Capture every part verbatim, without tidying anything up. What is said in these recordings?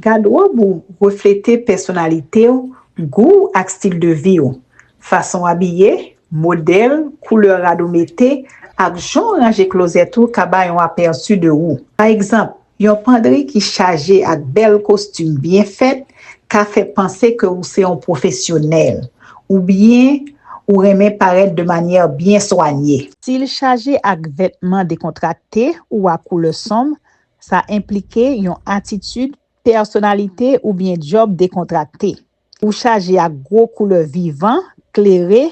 Gadwòb ou reflete pèsonalite w, gou w ak stil de vi w. Fason w abiye, modèl, koulè rad ou mete, ak jan w ranje klozèt ou ka bay yon apèsi de ou. Pa egzanp, yon pandri ki chaje ak bèl kostim byen fèt ka fè panse ke ou se yon pwofesyonèl, oubyen ou renmen parèt de manyè byen swanye. Stil chaje ak vètman dekontrakte ou ak koulè sonb, sa enplike yon atitid, pèsonalite oubyen djòb dekontrakte. Ou chaje ak gwo koulè vivan, klere,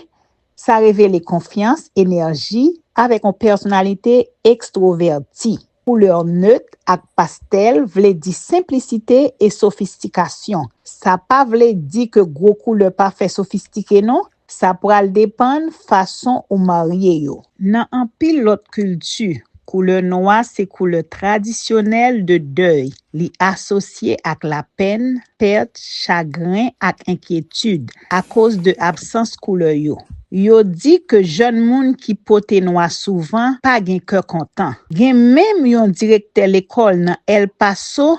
sa revele konfyans, enèji, avèk yon pèsonalite ekstwovèti. Koulè nèt ak pastèl vle di senplisite e sofistikasyon. Sa pa vle di ke gwo koulè pa fè sofistike non, sa pral depann fason ou marye yo. Nan anpil lòt kilti, koulè nwa se koulè tradisyonèl de dèy. Li asosye ak lapenn, pèt, chagren ak enkyetid akoz de absans koulè yo. Yo di ke jèn moun ki pote nwa souvan pa gen kè kontan. Gen menm yon direktè lekòl nan El Paso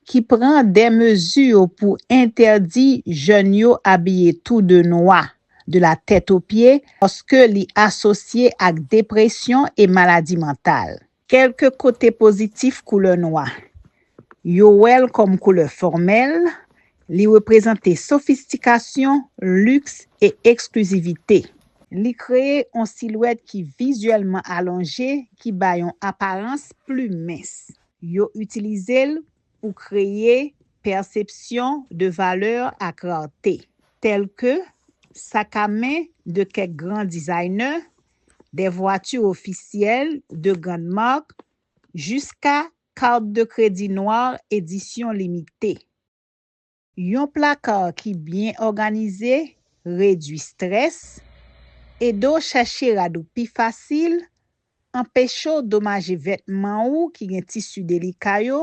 ki pran de mezi pou entèdi jèn yo abiye tou de nwa, de la tèt o pye, paske li asosye ak depresyon e maladi mantal. Kèlke kote pozitif koulè nwa. Yo wè l kòm koulè fòmèl, li reprezante sofistikasyon, liks e eksklizivite. Li kreye yon silwèt ki vizyèlman alonje, ki bay yon aparans pli mens. Yo itilize l pou kreye pèsepsyon de valè ak rarte, tèlke sak a men de kèk gran dizaynè, de vwati ofisyèl de grann mak, jiska kat de kredi nwa edisyon limite. Yon plaka ki byen òganize redui estrès, ede w chèche rad ou pi fasil, anpeche w domaje vètman ou ki gen tisi delika yo,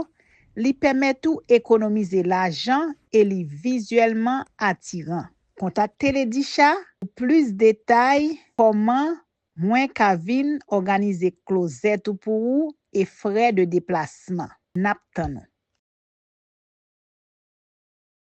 li pèmèt ou ekonomize lajan e li vizyèlman atiran. Kontakte Ledisha pou plis detay kòman mwen ka vin òganize klozèt ou pou ou e frè de deplasman. N ap tann ou.